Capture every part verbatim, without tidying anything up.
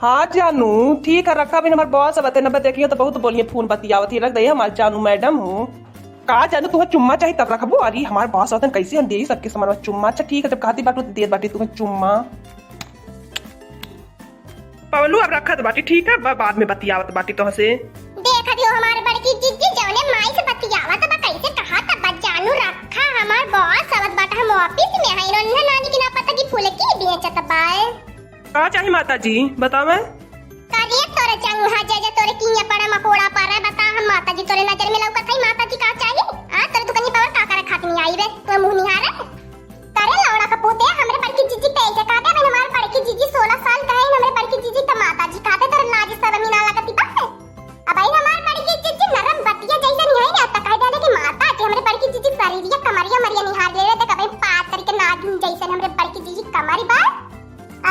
हाँ जानू, ठीक है, रखा। अभी हमार बॉस आवत है ना, देखियो तो बहुत बोलिए, फोन बतियावत ही, रख दे हमार जानू मैडम हो। का जानू, तुहे चुम्मा चाही तब रखबो। अरे हमार बॉस आवत है, कैसे हम देई सबके सामान चुम्मा? अच्छा ठीक है, जब कहती बाटू तो देत बाटी तुहे चुम्मा। पवलू, अब रखत बाटी, ठीक है, ब-, बाद में बतियावत बाटी तोहसे। देख दियो हमार बड़की जिज्जी जौने माई से बतियावत बा, कैसे कहत बा, जानू रखा, हमार बॉस आवत बाटा, हम ऑफिस में है, इन्होंने नानी की ना पता कि फुलकी बेचत बा। का चाही माता जी, बतावे। का रे तोरे चंगा जे जे तोरे किया पड़े मकोड़ा पड़े, बता हम माता जी तोरे नजर में लौकत हई, माता जी का चाही? आ तोरे दुकनी पर का करे खातिर आई बे, तोरे मुंह निहारे? का रे लौड़ा का पूते, हमरे बड़की जीजी पे ऐसे कहते, अबे हमार बड़की जीजी सोलह साल का है, हमरे बड़की जीजी का माता जी कहते, तोरे लाज शर्म ही ना लगती बा। अब आई हमार बड़की जीजी नरम बतिया जैसे नहीं है ना, त कह देले कि माता जी हमरे बड़की जीजी शरीरिया कमरिया मरिया निहार ले रहे, देख अबे पातर के नागिन जैसे हमरे बड़की जीजी कमरी बा।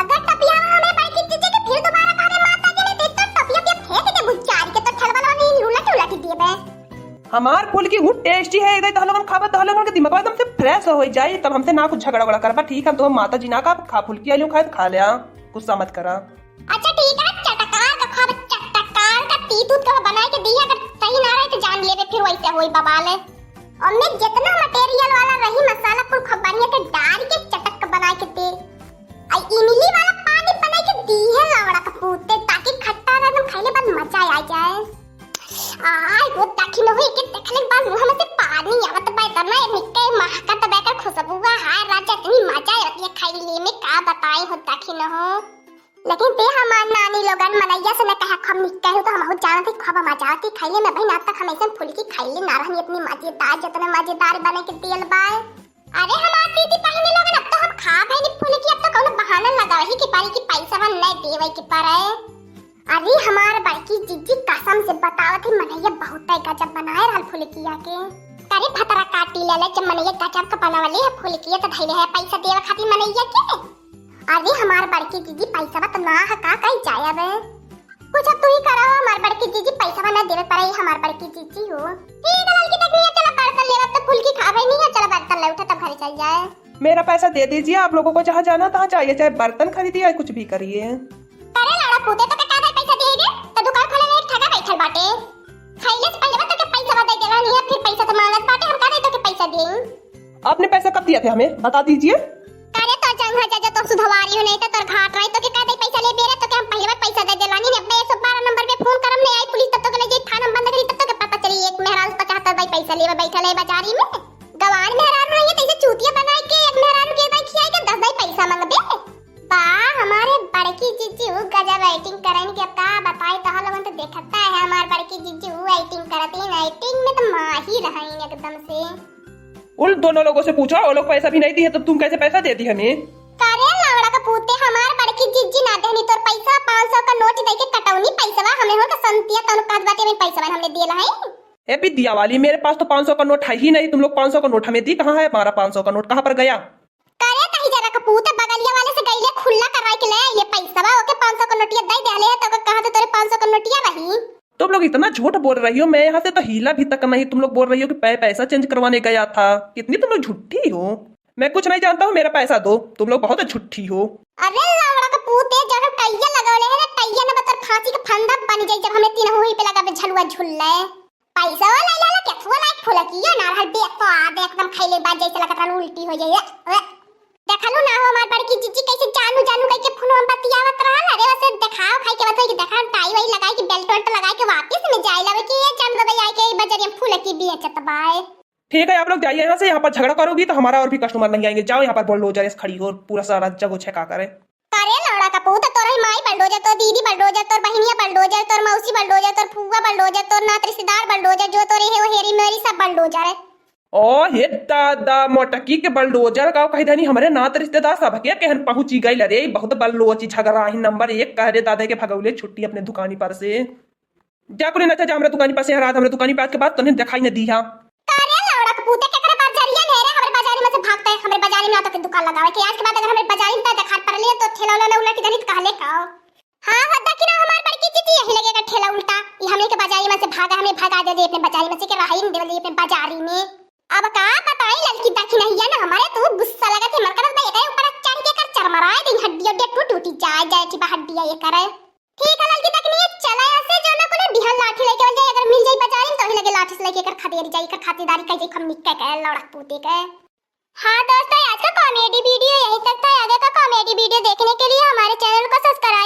अगर टपियावा हमरे बड़की जीजी के फिर दोबारा कहबे माता जी ने, तो टपिया पे फेंक दे बुच्चारी के, तो ठलबलवा नहीं उलट उलट देबे। हमार फुलकी हूँ टेस्टी है, एकदम तहलोगन खाबे, तहलोगन के दिमाग एकदम से फ्रेश हो जाई, तब हमसे ना कुछ झगड़ा वगड़ा करबा, ठीक है? हम तो माता जी ना का खा फुलकी आलू खाए तो खा ले, गुस्सा मत करा। अच्छा ठीक है, चटकार का खाबे, चटकार का तीत उत का बनाए के दिया, अगर सही ना रहे तो जान लेबे फिर वैसे होई बवाल है। और मैं जितना मटेरियल वाला रही मसाला कुल खूब बढ़िया के डाल के चटक के बनाए के दे। आ इमली वाला पानी बनाई के दी है लौड़ा के पूते, ताकि खट्टा रहे, एकदम खइले बाद मजा आ जाए। आय वो दाखी न होई के देखले के बाद मुंह में से पानी आवत बा, इतना निक्के महकत बा, एकर खुशबुआ है राजा, इतनी मजा आवत है खइले में, का बताई हो दाखी न हो। लेकिन ते हमार नानी लोगन मनैया से न कहा खूब निक्के हो, तो हम बहुत जानत है खूब मजा आवत है खइले में। भाई आज तक हम ऐसन फुलकी खइले ना रहनी, इतनी मजेदार, जितना मजेदार बने के दियल बा। अरे हमार दीदी बहिनी लोगन, अब तो हम खा गइनी फुलकी, अब तो कौनो बहाना लगावे ही के पड़ी कि पैसा नहीं देवे के पड़े। अरे हमार बड़की जीजी कसम से बतावत ही, मनैया बहुत गजब बनाए रहल फुलकिया के। करे भतरा काटी ले ले, जब मनैया गजब के बनवले है फुलकिया तो धैले है पैसा देवे खातिर मनैया के। अरे हमार बड़की जीजी पैसा तो ना है, का कही जाए अब? कुछ अब तू ही करो, हमार बड़की जीजी पैसा ना देवे पड़े, हमार बड़की जीजी हो। ठीक है लड़की, देख लिया, चला बर्तन लेवा, अब तो फुलकी खावे नहीं है, चला बर्तन ले उठा तब घर चल जाए। मेरा पैसा दे दीजिए, आप लोगों को जहाँ जाना तहाँ जाइए, चाहे बर्तन खरीदिए या कुछ भी करिए। अरे लौड़ा पूते, तो का दे पैसा दिए रे? तो दुकान खोले में एक ठगा बैठल बाटे। खैले से पहले तो के पैसा दे देला नहीं है, फिर पैसा तो मांगत बाटे, हम का दे तो के पैसा देई? आपने पैसा कब दिया था हमें, बता दीजिए। अरे तो जंग है, जा, जा, तो सुधवारी हो नहीं तो तोर घाट रही, तो के का दे पैसा ले बेरे, तो के हम पहले बार पैसा दे देला नहीं, अब मैं एक सौ बारह नंबर पे फोन करम नहीं आई पुलिस, तब तो के ले जाई थाना में बंद करी, तब तो के पता चली एक मेहरारू पचहत्तर बाई पैसा लेवे बैठल है बाजारी में। गवार मेहरारू रही है, तैसे चूतिया बनाए के एक मेहरारू के बाई खियाए के दस बाई पैसा मांगबे। वाह, हमारे बड़की जीजी उ गजब एक्टिंग करइन के अब का बताई, तोह लोगन तो देखता है हमार बड़की जीजी उ एक्टिंग करत ही, एक्टिंग में तो माहिर हइन एकदम से। उन दोनों लोगों से पूछो, वो लोग पैसा भी नहीं दिए तो तुम कैसे पैसा दे दी हमें? करे लौड़ा का पूते, हमार बड़की जीजी ना देहनी तोर पैसा, पाँच सौ का नोट दे के कटौनी पैसवा, हमें हो का संतिया तनु कहत बाटे में पैसवा हमने दिए है। ए विद्या वाली, मेरे पास तो पाँच सौ का नोट है ही नहीं, तुम लोग पाँच सौ का नोट हमें दी, कहाँ है हमारा पाँच सौ का नोट, कहाँ पर गया? करे तही जरा कपूत बगलिया वाले से गईले खुल्ला करवाई के ले आइले पैसवा, ओके पाँच सौ का नोटिया दे देले है, तो ओके कहाँ से तोरे पाँच सौ का नोटिया रही? तुम लोग इतना झूठ बोल रही हो, मैं यहाँ से तो हिला भी तक नहीं, तुम लोग बोल रही हो कि पै-, पैसा चेंज करवाने गया था। कितनी तुम लोग झूठी हो। मैं कुछ नहीं जानता हूँ, मेरा पैसा दो, तुम लोग बहुत झूठी हो। अरे लौड़ा कपूत, जब हम टैया लगौले है ना, टैया न बतर फांसी का फंदा बन जाई, जब हमें तीन हुई पे लगा झलुआ झुल्ले। पैसा वाला ले लेला, केथुआ लायक फुलकियो ना रहल, बेस्वाद एकदम, खइले बाद जैसे लगत रहल उल्टी हो जाए। अ, देखलू ना हो हमार बड़की जीजी कैसे जानू जानू कह के फोन में बतियावत रहल। अरे वैसे देखाओ खाई के बतोई कि देखा टाई वाई लगाई के बेल्ट वेल्ट लगाई के वापस में जाए लवे कि ये जान दे आई के बजरिया फुलकी बेचत बाए। ठीक है, आप लोग जाइए यहाँ से, यहाँ पर झगड़ा करोगी तो हमारा और भी कस्टमर नहीं आएंगे। जाओ, यहाँ पर बुलडोजर खड़ी हो, पूरा सारा जगह छेका करे। अरे लौड़ा कपूत, तोर ही माई बलडोजर, तोर दीदी बलडोजर, तोर बहिनिया बलडोजर, तोर मौसी बलडोजर, तोर फुआ बलडोजर, तोर नात रिश्तेदार बलडोजर, जो तोरे हे ओ हेरी मेरी सब बलडोजर है। ओ हे दादा, मोटकी के बलडोजर का कही देनी, हमरे नात रिश्तेदार सबके कहन पहुंची गई। अरे बहुत बलडोजी झगड़ा ही नंबर एक, कह रे दादा के भगौले छुट्टी अपने दुकानी पर से। जा कुली ना, जा, जा, हमरे दुकानी पास से हरा, हमरे दुकानी पास के बाद तोने दिखाई न दी हा। का रे लौड़ा के पूते, केकरे बाजारिया में रे, हमरे बाजारी में से भागता है, हमरे बाजारी में आता के दुकान लगावे के। आज के बाद अगर हमरे बाजारी में देखा पड़ लिया तो ठेला वाला ना उलट जानी तो कहले का। हाँ, हो देखी ना हमार बड़की जीजी यही लगे का ठेला उल्टा, ये हमने के बाजारी में से भागा, हमें भगा दे दे अपने बाजारी में से के रहाई दे दे अपने बाजारी में। अब का बताई लड़की देखी नहीं है ना हमारे, तू गुस्सा लगा के मर करत बा, एकरे ऊपर चढ़ के कर चरमराए दिन हड्डी हड्डी टूट टूटी जाए जाए की बा हड्डी ये करे। बिहान लाठी लेके बन जाई, अगर मिल जाई बाजारी में तो ही लगे लाठी से लेके एकर खातिर जाई, एकर खातिरदारी कई जाई, हम निक्के के लौड़क पूते के। हाँ दोस्तों, आज का कॉमेडी वीडियो यहीं तक था। आगे का कॉमेडी वीडियो देखने के लिए हमारे चैनल को सब्सक्राइब